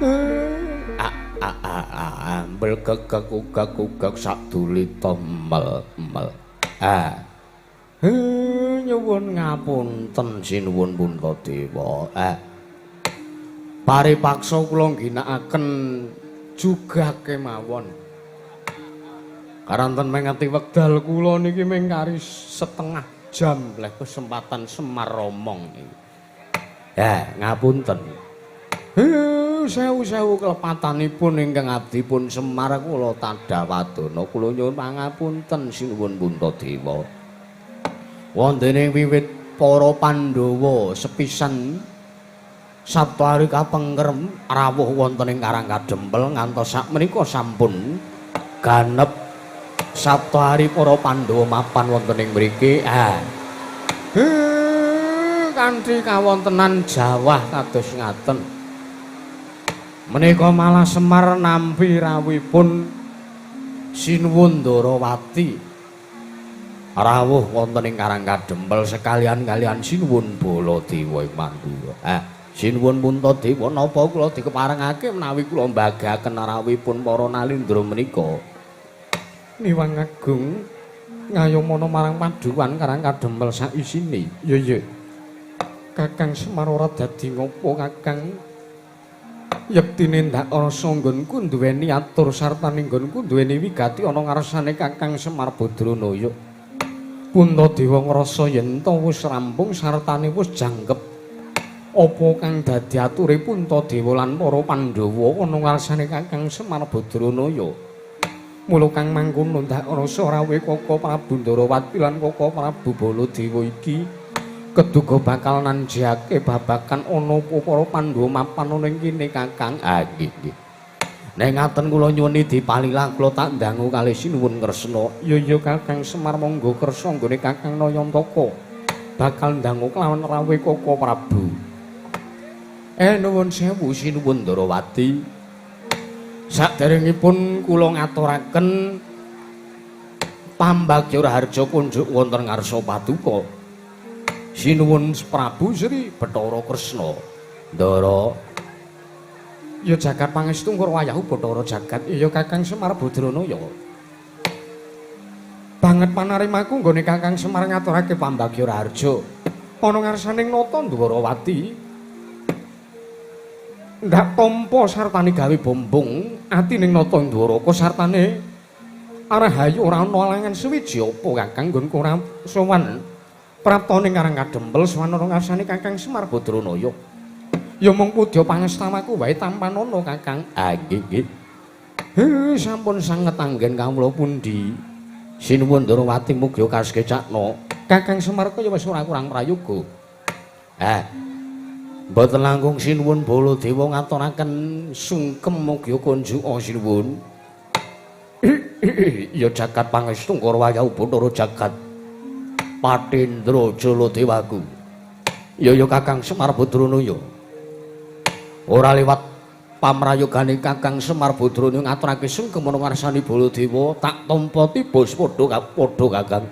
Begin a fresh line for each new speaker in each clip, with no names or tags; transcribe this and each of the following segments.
A a a a ambel gegek ugek ugek sadulita mel mel. Ah. Nyuwun ngapunten sinuwun Puntadewa. Ah. Paripaksa kula ngginakaken jugah kemawon. Karanten mengeti wekdal kula niki mung kari setengah jam leh kesempatan Semar omong iki. Ya, ngapunten. Sewu-sewu kelepatanipun ingkang abdipun Semar kula tadhawadana kula nyuwun pangapunten sinuwun Puntadewa. Wontene wiwit para Pandhawa sepisan Saptahari kapengker rawuh wonten ing Karang Kadempel ngantos sakmenika sampun ganep Saptahari para Pandhawa mapan wonten ing mriki. Ah. Kanthi kawontenan jawah kados ngaten. Menika malah Semar nampi rawuhipun Sinuwun Ndarawati. Rawuh wonten ing Karang Kadempel sekalian kalian Sinuwun Baladewa ing Mandura. Ah, Sinuwun Puntadewa napa kula dikeparengake menawi kula mbagaken rawuhipun para nalindra menika? Niwang Agung ngayomana marang padukan Karang Kadempel saisine. Ya ya. Kakang Semar ora dadi ngopo Kakang? Yektine ndak rasa nggonku duweni atur sartane nggonku duweni wigati ana ngarsane Kakang Semar Badranaya. Puntadewa ngrasa yen ta wis rampung sartane wis jangkep. Apa kang dadi ature Puntadewa lan para Pandhawa ana ngarsane Kakang Semar Badranaya? Mula kang mangkono ndak rasa rawuhe Kaka Prabu Ndarawati lan Kaka Prabu Baladewa iki keduga bakal nanjake babagan ana apa para Pandhawa mapan ana ing kene Kakang. Ah nggih nggih. Nek ngaten kula nyuwun dipalilah kula tak ndangu kalih sinuwun Kresna. Ya ya Kakang Semar monggo kersa nggone Kakang Nayantaka bakal ndangu kelawan rawuhe Kaka Prabu. Nuwun sewu sinuwun Ndarawati. Saderengipun kula ngaturaken pambagya raharja kunjuk wonten ngarsa paduka. Sinuwun Prabu Sri Bathara Kresna. Ndara. Ya jagat pangestu ngura wayahu Bathara jagat. Ya Kakang Semar Badranaya. Banget panarimaku nggone Kakang Semar ngaturake pambagya raharja. Ana ngarsaning nata Ndwarawati. Ndak tampa sartane gawe bombong atining nata Ndwaraka sartane arahayu ora ana alangan suwiji apa Kakang nggonku ora sowan praptane Karang Kadempel sowan ana ngarsane Kakang Semar Badranaya. Ya mung pudya pangestamaku wae tampanana Kakang. Ah nggih nggih. Sampun sanget anggen kawula pundi. Sinuwun Ndarawati mugi kasekecakna. Kakang Semar kaya wis ora kurang prayoga. Ah. Mboten langkung sinuwun Baladewa ngaturaken sungkem mugi kunjuka sinuwun. Ya jagat pangestu ngara wayahu Bathara jagat. Patendra Jaladewaku. Ya ya Kakang Semar Badranaya. Ora liwat pamrayogane Kakang Semar Badranaya ngaturake sungkem ana ngarsane Baladewa tak tampa tiba padha padha Kakang.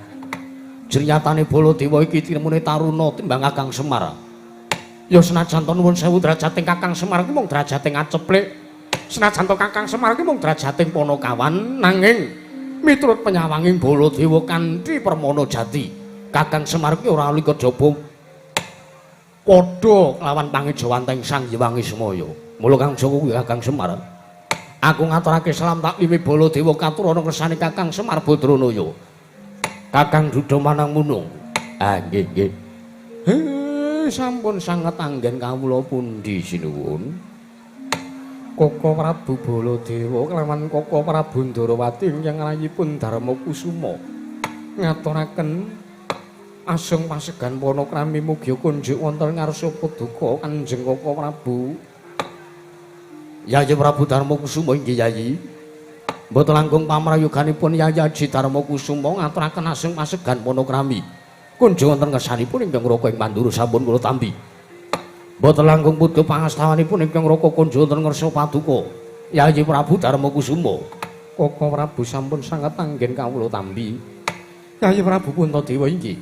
Jrinyatane Baladewa iki tinemune taruna timbang Kakang Semar. Ya senajan to nuwun sewu drajating Kakang Semar ki mung drajating aceplik. Senajan to Kakang Semar ki mung drajating panakawan nanging miturut penyawanging Baladewa kanthi permana jati. Kakang Semar ki ora oli kejaba padha kelawan pangejawanteng Sang Hyang Ismaya. Mula Kang Joko kuwi Kakang Semar. Aku ngaturake salam taklime Baladewa katur ana kersane Kakang Semar Badranaya. Kakang Duda Manang Munung. Ah nggih nggih. Sampun sanget anggen kawula pundi sinuwun. Kaka Prabu Baladewa kelawan Kaka Prabu Ndarawati ingkang rayipun Darmakusuma ngaturaken asung pasegan panakrami mugi kunjuk wonten ngarsa paduka Kanjeng Kaka Prabu. Yayi Prabu Darmakusuma inggih Yayi. Mboten langkung pamrayoganipun Yayi Aji Darmakusuma ngaturaken asung pasegan panakrami. Kunjuk wonten ngersanipun ingkang Raka ing Mandura sampun kula tampi. Mboten langkung pudya pangastawanipun ingkang Raka kunjuk wonten ngarsa paduka Yayi Prabu Darmakusuma. Kaka Prabu sampun sanget anggen kawula tampi. Yayi Prabu Puntadewa inggih.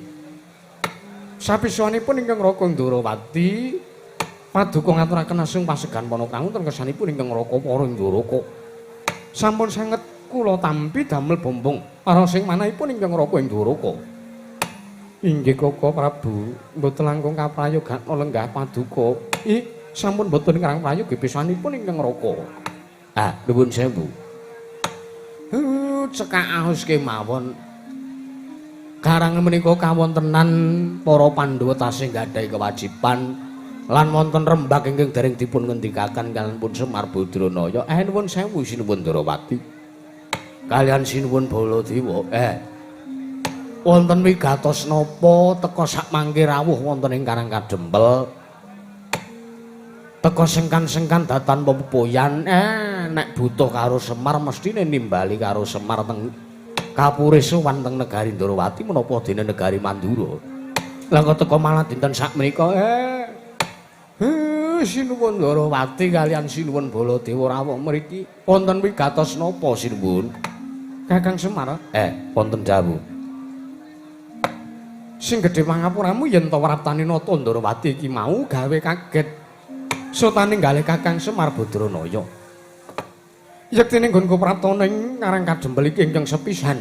Sapiswanipun ingkang Raka Ndarawati Paduka ngaturaken asung pasegan Panaka wonten kersanipun ingkang Raka para Ndaraka. Sampun sanget kula tampi damel bombong para sing manahipun ingkang Raka ing Dwaraka. Inggih Kaka Prabu, mboten langkung kaprayogan lenggah paduka. Ih, sampun mboten ngrang prayoga pisanipun ingkang Raka. Ah, nuwun sewu. Cekak aos kemawon. Karang menika kawontenan para Pandhawa tasih nggadahi kewajiban lan wonten rembag ingkang dereng dipun ngendikaken kaliyan pun Semar Badranaya. Nuwun sewu Sinuwun Ndarawati. Kaliyan Sinuwun Baladewa. Wonten wigatos napa teka sakmangke rawuh wonten ing Karang Kadempel. Teka sengkan-sengkan datan pepoyan. Nek butuh karo Semar mestine nimbali karo Semar teng kapure sowan teng negari Ndarawati menapa dene negari Mandura. Lah kok teka malah dinten sakmenika Sinuwun Ndarawati kaliyan Sinuwun Baladewa rawuh mriki wonten wigatos napa Sinuwun? Kakang Semar, wonten dawuh. Sing gedhe pangapuramu yen ta wraptane Nata Ndarawati iki mau gawe kaget. Sotane nggale Kakang Semar Badranaya. Yektine nggonku prapta ning Karang Kadempel iki ingkang sepisan.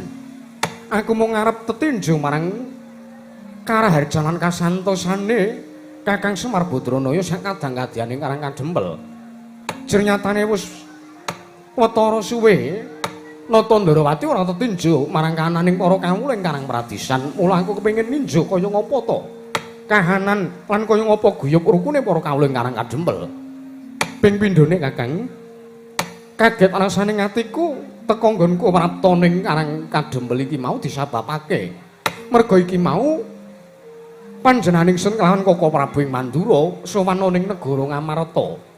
Aku mung ngarep tetinju marang karaharjan kasantosane Kakang Semar Badranaya sak kadang-kadyan ing Karang Kadempel. Jernyatane wis watara suwe Nata Ndarawati ora tetinju marang kananing para kawula ing Karang Pradisan. Mula aku kepengin ninjo kaya ngapa to kahanan lan kaya ngapa guyub rukune para kawula ing Karang Kadempel. Ping pindhone Kakang, kaget rasane atiku teka nggonku prapta ning Karang Kadempel iki mau disababake merga iki mau panjenenganing sun kelawan Kaka Prabu ing Mandura sowan ning negara Ngamarta.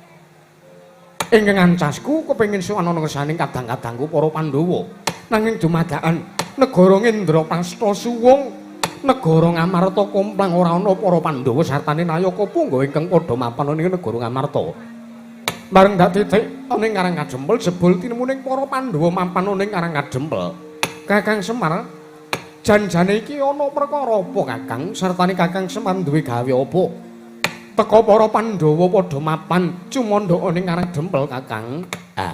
Ingkang ancasku kepengin sowan ana ngersaning kadang-kadangku para Pandhawa. Nanging dumadakan negara Ngendraprasta suwung, negara Ngamarta komplang ora ana para Pandhawa sartane nayaka punggawa ingkang padha mapan ning negara Ngamarta. Bareng dak titik ana ing Karang Kadempel jebul tinemuning para Pandhawa mapan ning Karang Kadempel. Kakang Semar, janjane iki ana perkara apa Kakang? Sartane Kakang Semar duwe gawe apa? Teka para Pandhawa padha mapan cumandha ning Karang Dempel Kakang. Ah.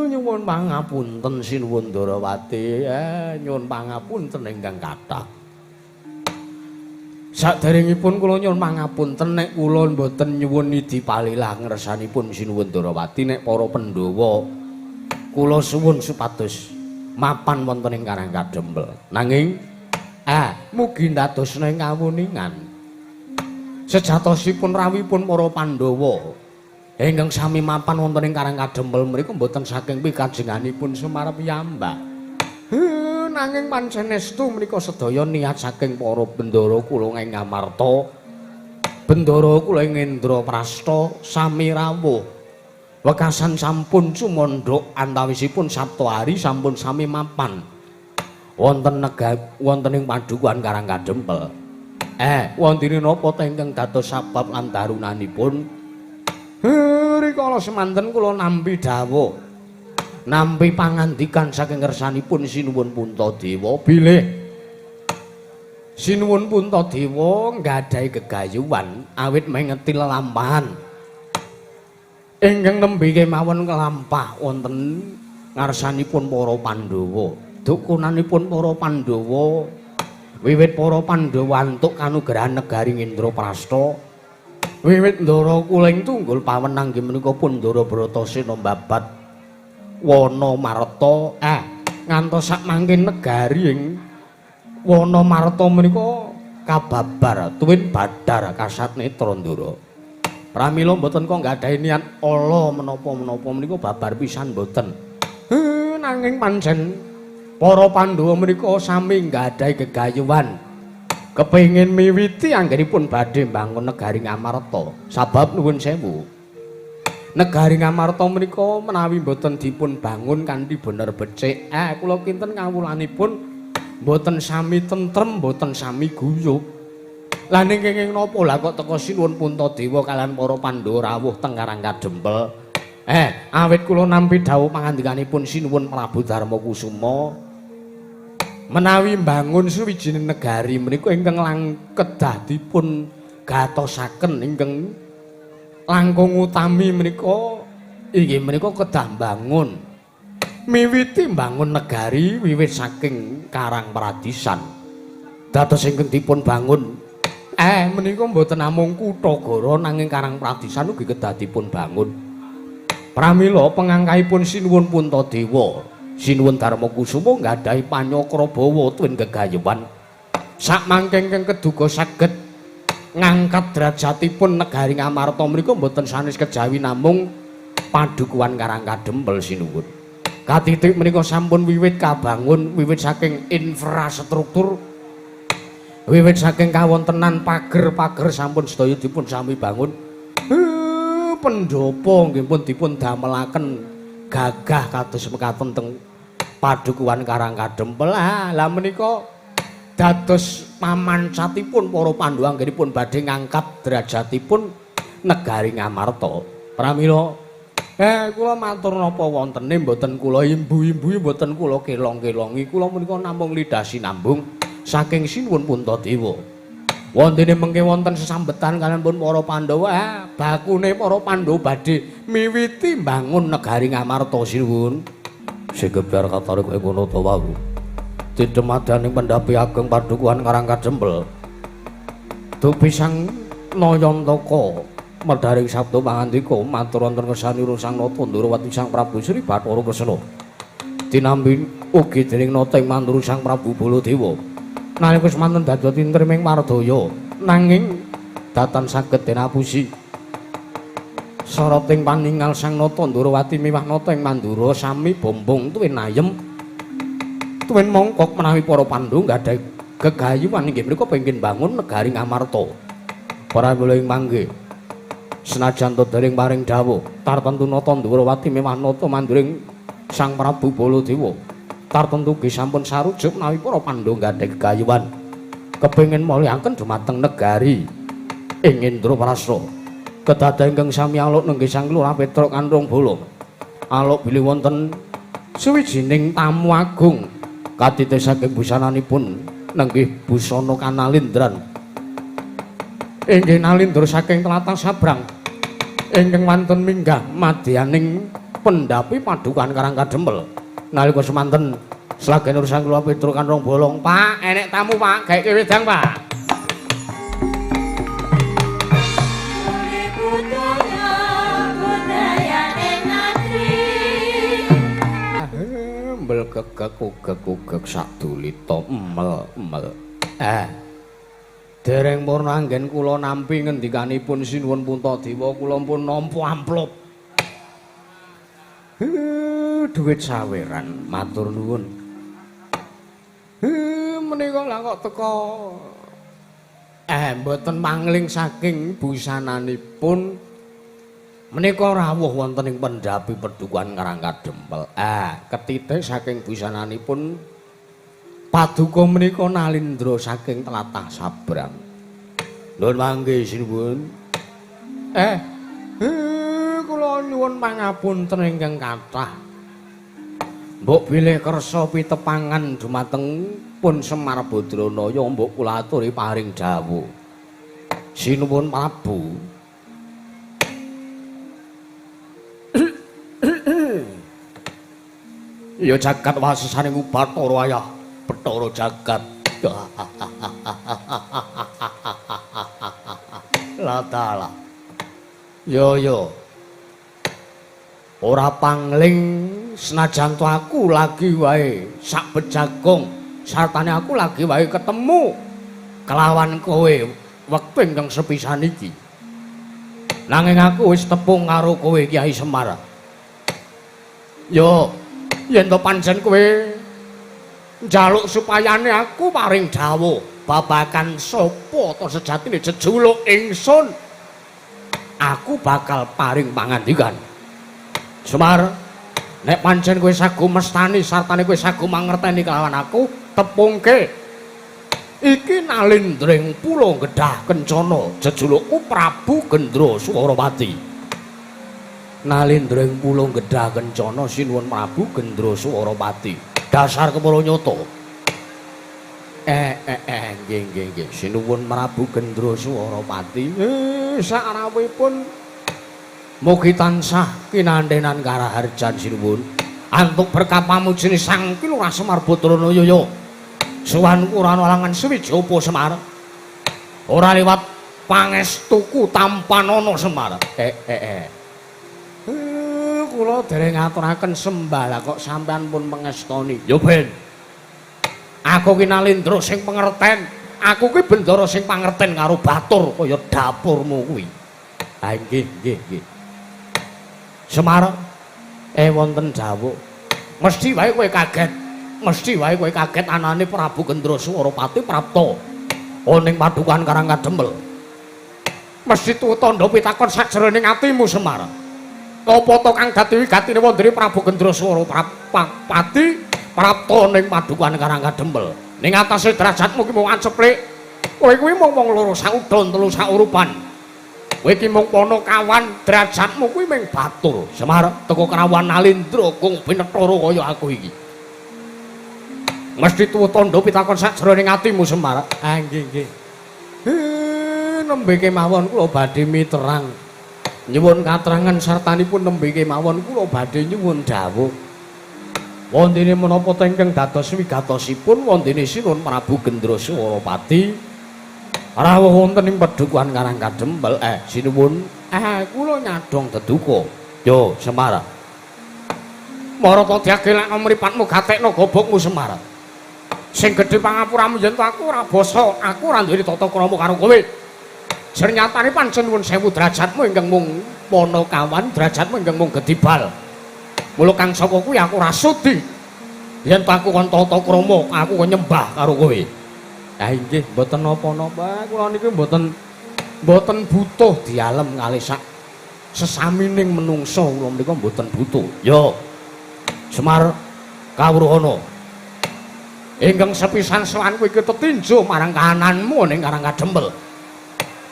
Nyuwun pangapunten Sinuwun Ndarawati. Nyuwun pangapunten ingkang kathah. Saderengipun kula nyuwun pangapunten nek kula mboten nyuwun nidi palilah ngersanipun Sinuwun Ndarawati nek para Pandhawa kula suwun supados mapan wonten ing Karang Kadempel. Nanging mugi ndadosna ing kawuningan. Sejatosipun rawuhipun para Pandhawa ingkang sami mapan wonten ing Karang Kadempel mriku mboten saking pikajenganipun Semar piyambak. Nanging pancen estu menika sedaya niat saking para bendara kula ing Ngamarta. Bendara kula ing Indraprasta sami rawuh. Wekasan sampun cumandha antawisipun Saptahari sampun sami mapan wonten wonten ing padukuhan Karang Kadempel. Wontene napa ta ingkang dados sabab lan darunanipun? Rikala semanten kula nampi dawuh. Nampi pangandikan saking ngersanipun Sinuwun Puntadewa bilih Sinuwun Puntadewa nggadahi gegayuhan awit mengeti lelampahan ingkang nembe kemawon kelampah wonten ngarsanipun para Pandhawa. Dukunanipun para Pandhawa wiwit para Pandhawa antuk kanugrahan negari Indraprasta, wiwit Ndara Kuling tunggul pawenang inggih menika pun Ndara Bratasena mbabat Wana Marta, ngantos sakmangke negari ing Wana Marta menika kababar tuwin badar kasat netra Ndara. Pramila mboten kok nggadahi niat ala menapa-menapa menika babar pisan mboten. Nanging pancen para Pandhawa menika sami nggadahi gegayuhan kepengin miwiti anggenipun badhe mbangun negari Ngamarta. Sabab nuwun sewu, negari Ngamarta menika menawi mboten dipun bangun kanthi bener becik, kula kinten kawulanipun mboten sami tentrem, mboten sami guyub. Lah ning kenging napa lah kok teka Sinuwun Puntadewa kaliyan para Pandhawa rawuh teng Karang Kadempel? Awit kula nampi dawuh pangandikanipun Sinuwun Prabu Darma Kusuma menawi mbangun suwijining negari menika ingkang lang kedah dipun gatosaken ingkang langkung utami menika inggih menika kedah mbangun. Miwiti mbangun negari wiwit saking Karang Pradisan. Dados ingkang dipun bangun menika mboten namung Kutagara nanging Karang Pradisan ugi kedah dipun bangun. Pramila pengangkahipun Sinuwun Puntadewa, Sinuwun Darmakusuma nggadahi panyakrabawa tuwin gegayuhan. Sakmangke ingkang keduga saged ngangkat derajatipun negari Ngamarta menika mboten sanes kejawi namung padukuhan Karang Kadempel sinuwun. Katitik menika sampun wiwit kabangun wiwit saking infrastruktur, wiwit saking kawontenan pager-pager sampun sedaya dipun sami bangun. Pendopo nggih pun dipun damelaken gagah kados mekaten teng padukuhan Karang Kadempel. Lah menika dados pamancatipun para Pandhawa anggenipun badhe ngangkat derajatipun negari Ngamarta. Pramila kula matur napa wontene mboten kula imbu-imbu, mboten kula kelong-kelongi, kula menika namung lidah sinambung saking Sinuwun Puntadewa. Wontene mengke wonten sesambetan kaliyan pun para Pandhawa, bakune para Pandhawa badhe miwiti mbangun negari Ngamarta sinuwun. Sigebyar katarik ing kono ta wau. Didemadaning pendhapi ageng padukuhan Karang Kadempel. Dupi Sang Nayantaka medharing sabda pangandika matur wonten kersanira Sang Nata Ndrawati Sang Prabu Sri Bathara Kresna. Tinampi ugi dening nata ing mandura Sang Prabu Baladewa. Nalika semanten dados tintriming wardaya nanging datan saged den apusi. Sarating paningal Sang Nata Ndrawati miwah nata ing mandura sami bombong tuwin ayem tuwin mongkok menawi para Pandhawa nggadahi gegayuhan inggih menika pengin bangun negari Ngamarta. Pramila ing mangke senajan to dereng paring dawuh tartentu Nata Ndrawati miwah nata manduring Sang Prabu Baladewa tartentu ugi sampun sarujuk menawi para Pandhawa nggadahi gegayuhan kepengin mulyaken dumateng negari ing Indraprasta. Kedaden ingkang sami aluk nenggih Sang Lurah Petruk Kanrung Bala. Aluk bilih wonten suwijining tamu agung katite saking busananipun nenggih busana kanalindran. Inggih nalindra saking tlatah Sabrang ingkang wonten minggah madyaning pendhapi padukuhan Karang Kadempel. Nalika semanten slagenur Sang Lurah Petruk Kanrung Bolong, Pak, enek tamu Pak, gawe wedang Pak. Mbelgegeg ugeg-ugeg sadulita emel-emel. Dereng purna anggen kula nampi ngendikanipun Sinuwun Puntadewa kula pun nampa amplop. Dhuwit saweran, matur nuwun. Menika lah kok teko mboten mangling saking busananipun menika rawuh wonten ing pendhapi padukuhan Karang Kadempel. Ketitik saking busananipun paduka menika nalindra saking tlatah Sabrang. Nuwun mangke sinuwun. Kula nyuwun pangapunten ingkang kathah. Mbok bilih kersa pitepangan dumateng pun Semar Badranaya mbok kula aturi paring dawuh. Sinuwun Prabu. Ya jagat wasesaning Bathara ayah Bathara jagat. La dalah. Yo yo. Ora pangling senajan to aku lagi wae sak bejagong sartane aku lagi wae ketemu kelawan kowe wektu ingkang sepisan iki. Nanging aku wis tepung karo kowe Kyai Semar. Yo yen to pancen kowe njaluk supayane aku paring dawuh babagan sapa to sejatine jejuluk ingsun, aku bakal paring pangandikan. Semar, nek pancen kowe sagu mestani sartane kowe sagu mangerteni kelawan aku, tepungke iki nalindring pulo Gedhah Kencana, jejulukku Prabu Gendra Swarawati. Nalindring pulo Gedhah Kencana sinuwun Prabu Gendra Swarawati. Dasar kepala nyata. Nggih nggih nggih. Sinuwun Prabu Gendra Swarapati. Sakrawuhipun mugi tansah kinantenan karaharjan sinuwun. Antuk berkah pamujine Sang Ki Lurah Semar Badranaya. Suwanku ora ana alangan suwiji apa Semar. Ora liwat pangestuku tampanana Semar. Kula dereng ngaturaken sembah lah kok sampean pun mengestoni. Ya ben. Aku ki Nalindra sing pengerten. Aku ki bendara sing pangerten karo batur kaya dapurmu kuwi. Ha nggih nggih nggih. Semar wonten dawuh. Mesti wae kowe kaget. Mesti wae kowe kaget anane Prabu Gendra Swarapati prapta ana ing padukuhan Karang Kadempel. Mesti tuwa tandha pitakon sajroning atimu Semar. Apa to kang dadi wigatine wondene Prabu Gendra Swarapati prapta ning padukuhan Karang Kadempel. Ning atase derajatmu ki mung anceplik. Kowe kuwi mung wong loro saudon telu saurupan. Kowe ki mung panakawan, derajatmu kuwi mung batur. Semar teko krawan Nalindra kung pinetara kaya aku iki. Mesti tuwa tandha pitakon sajroning atimu Semar. Ah nggih nggih. Nembe kemawon kula badhe miterang. Nyuwun katrangan sartanipun nembe kemawon kula badhe nyuwun dawuh. Wontene menapa ta ingkang dados wigatosipun wontene Sinuwun Prabu Gendra Swarapati rawuh wonten ing padukuhan Karang Kadempel. Sinuwun, kula nyadong deduka. Yo Semar. Marata diagelakno mripatmu gatekno gobokmu Semar. Sing gedhe pangapuramu yen to aku ora basa, aku ora duweni tata krama karo kowe. Sernyatane pancen nuwun sewu derajatmu ingkang mung panakawan, derajatmu ingkang mung gedibal. Mula kang saka kuwi aku ora sudi yen to aku kon tata krama, aku kon nyembah karo kowe. Ha inggih, mboten napa-napa, kula niki mboten mboten butuh dialem kalih sak sesamining menungsa, kula menika mboten butuh. Yo. Semar kawruhana. Ingkang sepisan sowanku iki tetinju marang kahananmu ning Karang Kadempel.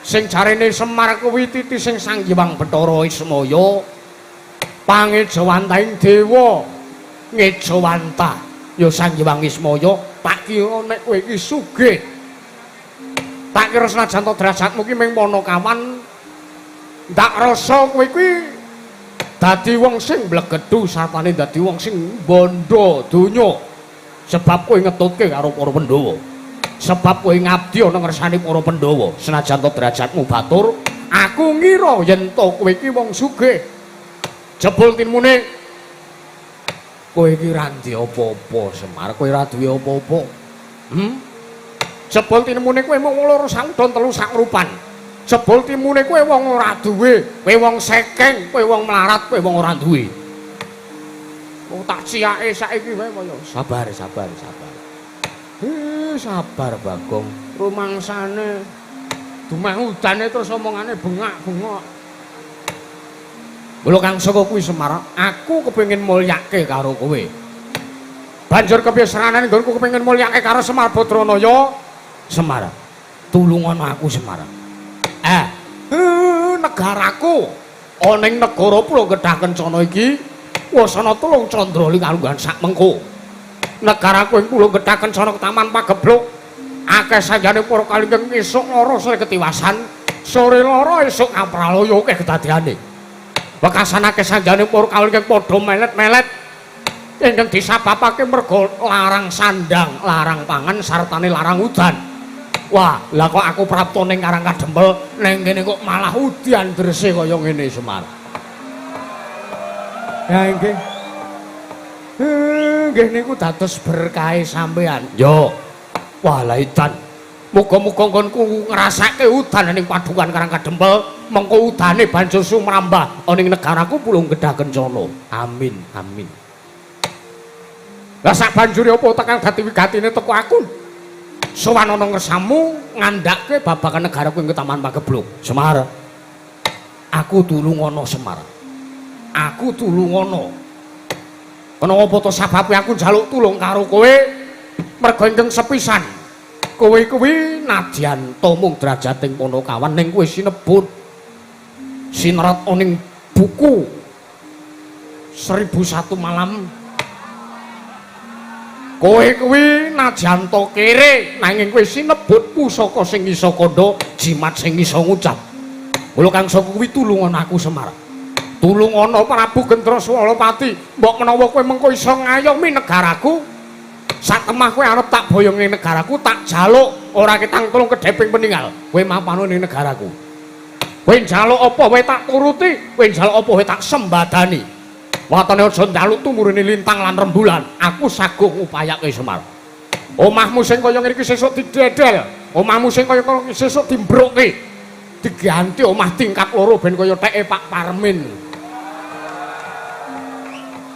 Sing jarene Semar kuwi titi sing Sang Hyang Bathara Ismaya pangejawantahing dewa ngejawantah ya Sang Hyang Ismaya. Tak kira nek kowe iki sugih, tak kira senajan to derajatmu ki mung panakawan, ndak rasa kowe kuwi dadi wong sing mblegedhu sartane dadi wong sing bondo donya, sebab kowe ngetutke karo para Pandhawa, sebab kowe ngabdi ana ngersane para Pandhawa. Senajan to derajatmu batur, aku ngira yen to kowe iki wong sugih, jebul tinmune kowe iki ra duwe apa-apa. Semar, kowe ra duwe apa-apa. Jebul tinemune kowe mung loro saudon telu sakrupan. Jebul timune kowe wong ora duwe, kowe wong sekeng, kowe wong melarat, kowe wong ora duwe. Wong tak ciyake saiki wae kaya sabar sabar sabar. Sabar Bagong. Rumangsane dumeh udane terus omongane bengak-bengok. Mula kang saka kuwi Semar, aku kepengin mulyake karo kowe. Banjur kepiye seranane nggonku kepengin mulyake karo Semar Badranaya? Semar, tulungono aku Semar. Negaraku ana ing negara Pulau Gedhah Kencana iki wis ana telung candra kalungguhan sak mengko. Negaraku ing Pulau Gedhah Kencana Taman Pagebluk akeh sanjane para kalingking esuk lara sore ketiwasan, sore lara esuk kapralaya akeh kedadeane. Wekasan akeh sanjane para kalingking padha melet-melet ingkang disababake merga larang sandang, larang pangan sartane larang udan. Wah, lah kok aku prapta ning Karang Kadempel, ning kene kok malah udan drese kaya ngene Semar. Ya nggih. Nggih niku dados berkahe sampean. Yo. Wah, lah edan. Muga-muga nggonku ngrasake udan ning padukan Karang Kadempel, mengko udane banjur sumrambah ana ing negaraku Pulung Gedhah Kencana. Amin, amin. Lah sak banjure apa tekan dadi wigatine teko aku? Sowan ana ngersamu ngandhake babagan negaraku ing Taman Pagebluk. Semar. Aku tulungono Semar. Aku tulungono. Kenapa to sababe aku njaluk tulung karo kowe? Merga ingkang sepisan. Kowe kuwi nadyan to mung derajating panakawan ning kowe sinebut sinerat ning buku 1001 malam. Kowe kuwi najan to kere nanging kowe sinebut pusaka sing iso kandha, jimat sing iso ngucap. Mula Kangsa kuwi tulungan aku Semar. Tulungana Prabu Gendraswalapati, mbok menawa kowe mengko iso ngayomi negaraku. Satemah kowe arep tak boyong ning negaraku, tak jaluk ora ketang tulung kedheping peninggal. Kowe mapano ning negaraku. Kowe njaluk apa wae tak turuti, kowe njaluk apa wae tak sembadani. Watone aja njaluk tumurune lintang lan rembulan, aku saguh ngupayake Semar. Omahmu sing kaya ngene iki sesuk didedel, omahmu sing kaya ngono iki sesuk dimbrukke. Diganti omah tingkat loro ben kaya teke Pak Parmin.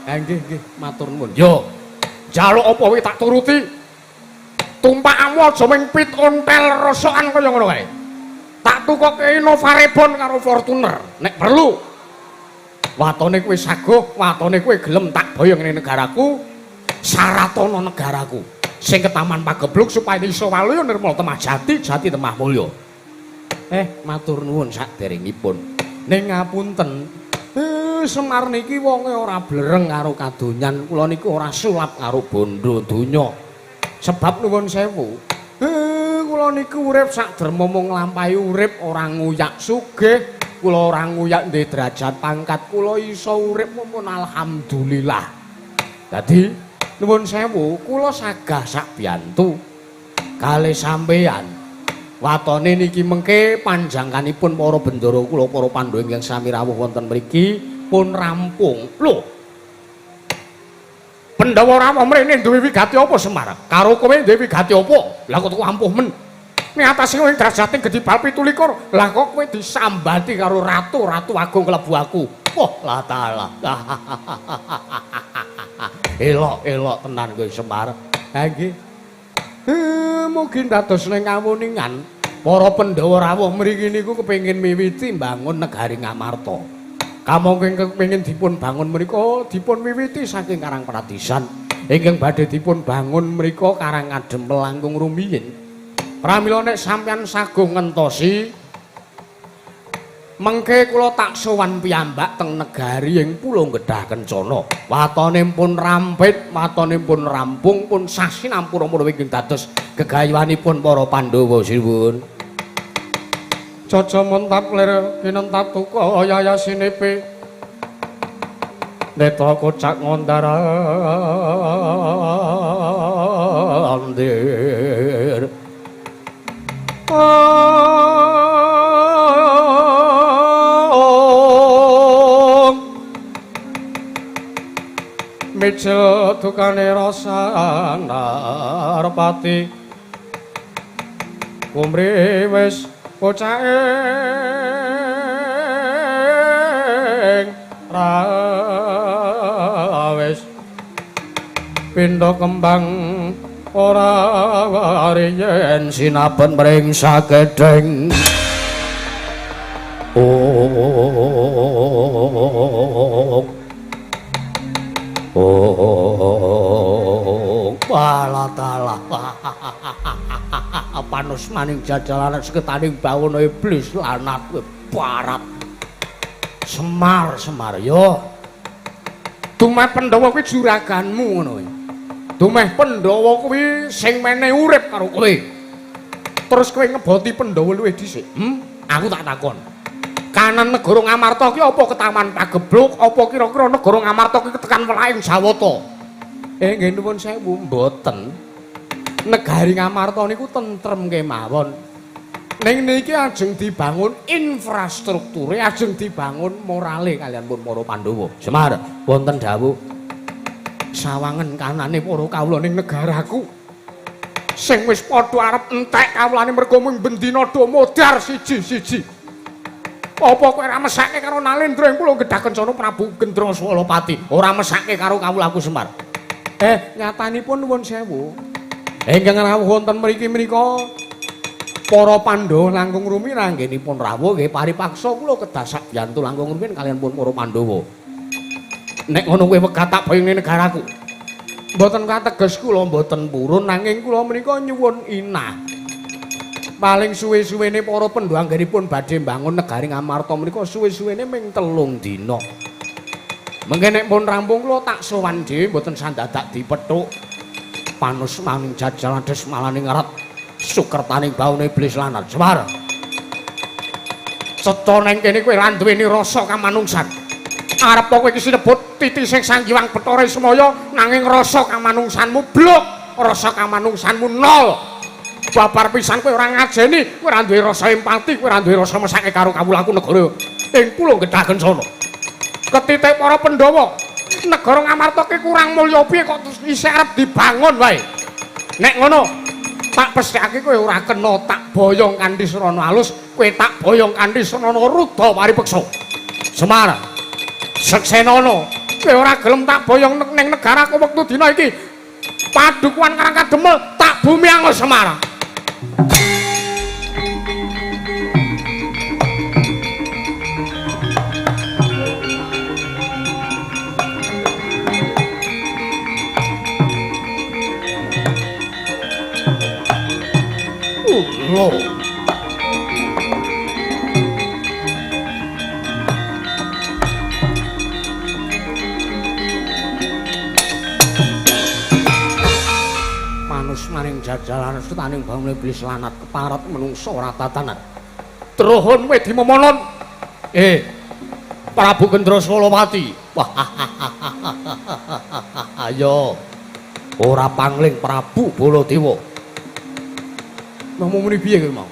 Ha nggih nggih, matur nuwun. Yo. Njaluk apa wae tak turuti. Tumpakmu aja ming pit ontel rosokan kaya ngono kae. Tak tukoke Innova Reborn karo Fortuner nek perlu. Watone kowe saguh, watone kowe gelem tak boyong ning negaraku, saratana negaraku. Sing ketaman pagebluk supaya iso waluya nirmala temah jati, jati temah mulya. Matur nuwun saderengipun. Ning ngapunten, Semar niki wonge ora blereng karo kadonyan, kula niku ora sulap karo bondo donya. Sebab nuwun sewu, kula niku urip sak derma mung nglampahi urip ora nguyak sugih. Kula ora nguyak ndek derajat pangkat, kula iso urip mumpun alhamdulillah. Dadi nuwun sewu, kula sagah sak biyantu kalih sampeyan. Watone niki mengke panjangkanipun para bendara kula para Pandhawa ingkang sami rawuh wonten mriki pun rampung. Lho. Pandhawa rawuh mrene duwe wigati apa Semar? Karo kowe duwe wigati apa? Lah kok ampuh men. Ning atase kowe derajate gedhi bal 17. Lah kok kowe disambati karo ratu, ratu agung klebu aku. Wah, la taala. Elok, elok tenan kowe Semar. Ha nggih. Mugi dados ning kawuningan para Pandhawa rawuh mriki niku kepengin miwiti mbangun negari Ngamarta. Kamangka ingkang kepengin dipun bangun mriku dipun wiwiti saking Karang Pradisan. Ingkang badhe dipun bangun mriku Karang Kadempel langkung rumiyin. Pramila nek sampeyan saguh ngentosi mengke kula tak sowan piyambak teng negari ing Pulo Gedhah Kencana. Watone pun rampit, watone pun rampung, pun sasinampura menawi ingkang dados gegayuhanipun para Pandhawa sinuwun. Caca montap lir kinentap tuka yayasinepe. Neta kocak ngondar andir. Mijil dukane rasa narpati kumri wis bocah ing rawis pindha kembang ora wari yen sinaben mring sakedheng. Oh, wala taala. Panus maning jajalanan seketaning bawono iblis lanat kowe barat. Semar, Semar yo. Dumeh Pandhawa kuwi juraganmu ngono kuwi. Dumeh Pandhawa kuwi sing menehi urip karo kowe. Terus kowe ngeboti Pandhawa luwih dhisik. Aku tak takon. Kanan negara Ngamarta ki apa ketaman pagebluk apa kira-kira negara Ngamarta ki tekan welaing Jawata? Nggih nuwun sewu mboten. Negari Ngamarta niku tentrem kemawon. Ning niki ajeng dibangun infrastrukture, ajeng dibangun morale kalian pun para Pandhawa. Semar, wonten dawuh sawangen kanane para kawula ning negaraku. Sing wis padha arep entek kawulane mergo mung bendina do modar siji-siji. Apa kowe ora mesake karo Nalendra ing Pulo Gedhah Kencana Prabu Gendraswalapati? Ora mesake karo kawulaku Semar. Nyatanipun nuwun sewu. Ingkang rawuh wonten mriki menika para Pandhawa langkung rumiyin anggenipun rawuh nggih paripaksa kula kedah sakbiyantu langkung rumiyin kaliyan pun para Pandhawa. Nek ngono kowe wegah tak boyong ning negaraku. Mboten kateges kula mboten purun nanging kula menika nyuwun inah. Paling suwe-suwene para Pandhawa anggenipun badhe mbangun negari Ngamarta menika suwe-suwene ming 3 dina. Mengke nek pun rampung kula tak sowan dhewe mboten sandadak dipethuk. Panus maning jajalan desmalaning arat sukertaning baune iblis lanat. Semar. Cetha nang kene kowe ora duweni rasa kamanungsan. Arep kowe iki sinebut titising Sang Hyang Bathara Ismaya nanging rasa kamanungsanmu blok, rasa kamanungsanmu nol. Babar pisan kowe ora ngajeni, kowe ora duwe rasa empati, kowe ora duwe rasa mesake karo kawulaku negara ing Pulo Gedha Kencana. Ketitik para Pandhawa, negara Ngamarta ki kurang mulya piye kok isih arep dibangun wae. Nek ngono, tak pesthekake kowe ora kena tak boyong kanthi srana alus, kowe tak boyong kanthi srana ruda paripeksa. Semar, seksenana, kowe ora gelem tak boyong ning negaraku wektu dina iki. Padukuhan Karang Kadempel tak bumi angus Semar. Lho. Manus maring jajalan setaning bangun iblis lanat keparat menungso ora tatanan. Truhun wedi memonon. Prabu Gendra Solowati. Wah. Ayo. Ora pangling Prabu Baladewa. Mau muni piye kowe mau?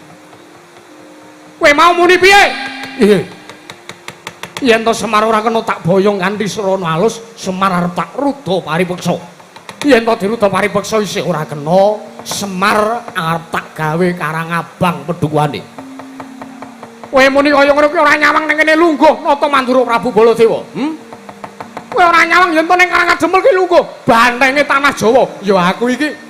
Kowe mau muni piye? Nggih. Yen to Semar ora kena tak boyong kanthi srana alus, Semar arep tak ruda paripeksa. Yen to diruda paripeksa isih ora kena, Semar arep tak gawe karang abang pedukuhane. Kowe muni kaya ngono kuwi ora nyawang ning kene lungguh nata mandura Prabu Baladewa. Kowe ora nyawang yen to ning Karang Kadempel ki lungguh bantenge tanah Jawa. Ya aku iki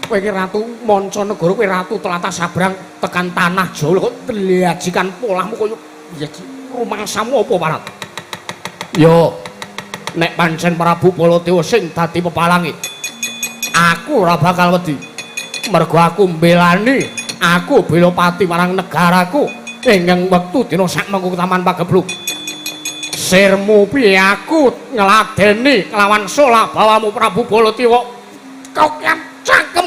kowe iki ratu mancanegara, kowe ratu tlatah sabrang tekan tanah Jawa kok tlajikan polahmu kaya ya rumangsamu apa parat? Yo nek pancen Prabu Baladewa sing dadi pepalange, aku ora bakal wedi. Mergo aku mbelani, aku bela pati marang negaraku ingkang wektu dina sakmengko Taman Pageblug. Sirmu piye aku ngladeni kelawan sola bawamu Prabu Baladewa. Kokian cangkem.